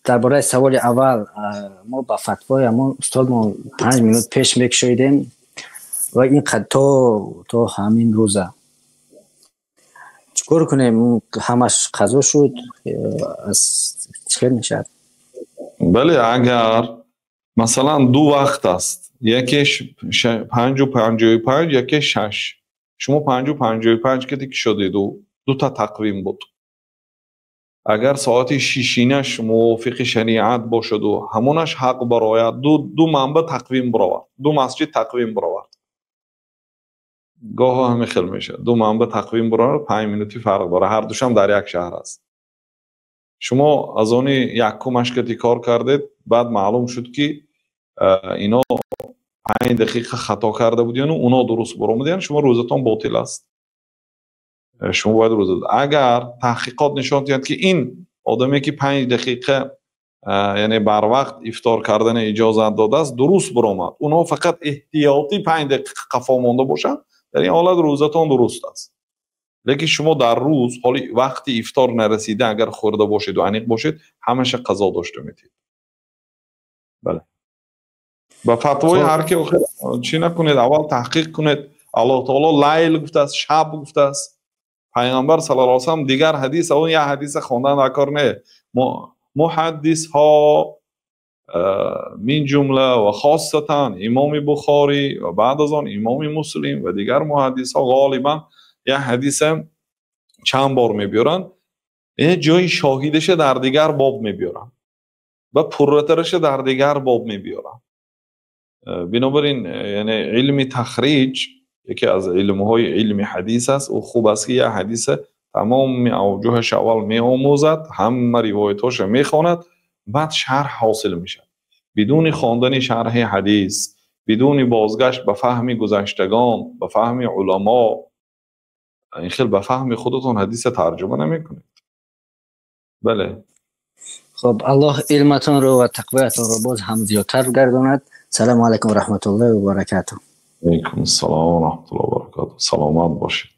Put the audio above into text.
Дар бораи саволи аввал, мо ба фатвои ҳамон устодмон 5 минут пеш мекушоидем ва ин то ҳамин рӯза чӣ кор кунем? Ҳамаш қазо шуд, аз чӣ хел мешавад? Бале, агар масалан ду вақт аст, якеш 5:55, якеш 6, шумо 5:55 кати кушодеду дута тақвим буд, агар соати шишинаш мувофиқи шариат бошаду ҳамонаш ҳақ барояд, ду манба тақвим баровард, ду масҷид тақвим баровард, гоҳо ҳамин хел мешавад, ду манба тақвим баровард, 5 минути фарқ дорад, ҳардушам дар як шаҳр аст, шумо аз они якумаш кати кор кардед, баъд маълум шуд, ки ино 5 дақиқа хато карда будияну уно дуруст баромадиян, шумо рӯзатон ботил аст, шумо бояд рӯза. Агар таҳқиқот нишон диҳад, ки ин одаме, ки 5 дақиқа, яъне барвақт ифтор кардана иҷозат додааст, дуруст баромад, онҳо фақат эҳтиётӣ 5 дақиқа қафо монда бошанд, дар ин ҳолат рӯзатон дуруст аст. Лекин шумо дар рӯз ҳоли вақти ифтор нарасида агар хӯрда бошеду аниқ бошед, ҳамаша қазо дошта метиҳед. Бале, ба фатвои ҳар ки чӣ накунед, аввал таҳқиқ кунед. Аллоҳ таоло лайл гуфтааст, шаб гуфтааст. Пайғамбар саллаллоҳу алайҳи васаллам дигар ҳадис, он як ҳадиса хондан дар кор не. Муҳаддисҳо, мин ҷумла ва хоссатан Имоми Бухорӣ ва баъд аз он Имоми Муслим ва дигар муҳаддисҳо, ғолибан як ҳадиса чанд бор мебиёранд, ҷои шоҳидаша дар дигар боб мебиёранд ва пурратараша дар дигар боб мебиёранд. Бинобар ин, яъне илми тахриҷ яке аз илмҳои илми ҳадис аст. Ӯ хуб аст, ки як ҳадиса тамоми авҷуҳаш аввал меомӯзад, ҳама ривоятҳоша мехонад, баъд шарҳ ҳосил мешавад. Бидуни хондани шарҳи ҳадис, бидуни бозгашт ба фаҳми гузаштагон, ба фаҳми уламо, ин хел ба фаҳми худатон ҳадиса тарҷума намекунед. Бале. Хуб, Аллоҳ илматонро ва тақвоятонро боз ҳам зиёдтар гардонад. Салому алайкум ва раҳматуллоҳи ва баракатуҳ. Алайкум ассалом ва раҳматуллоҳи ва баракатуҳ. Саломат бошед.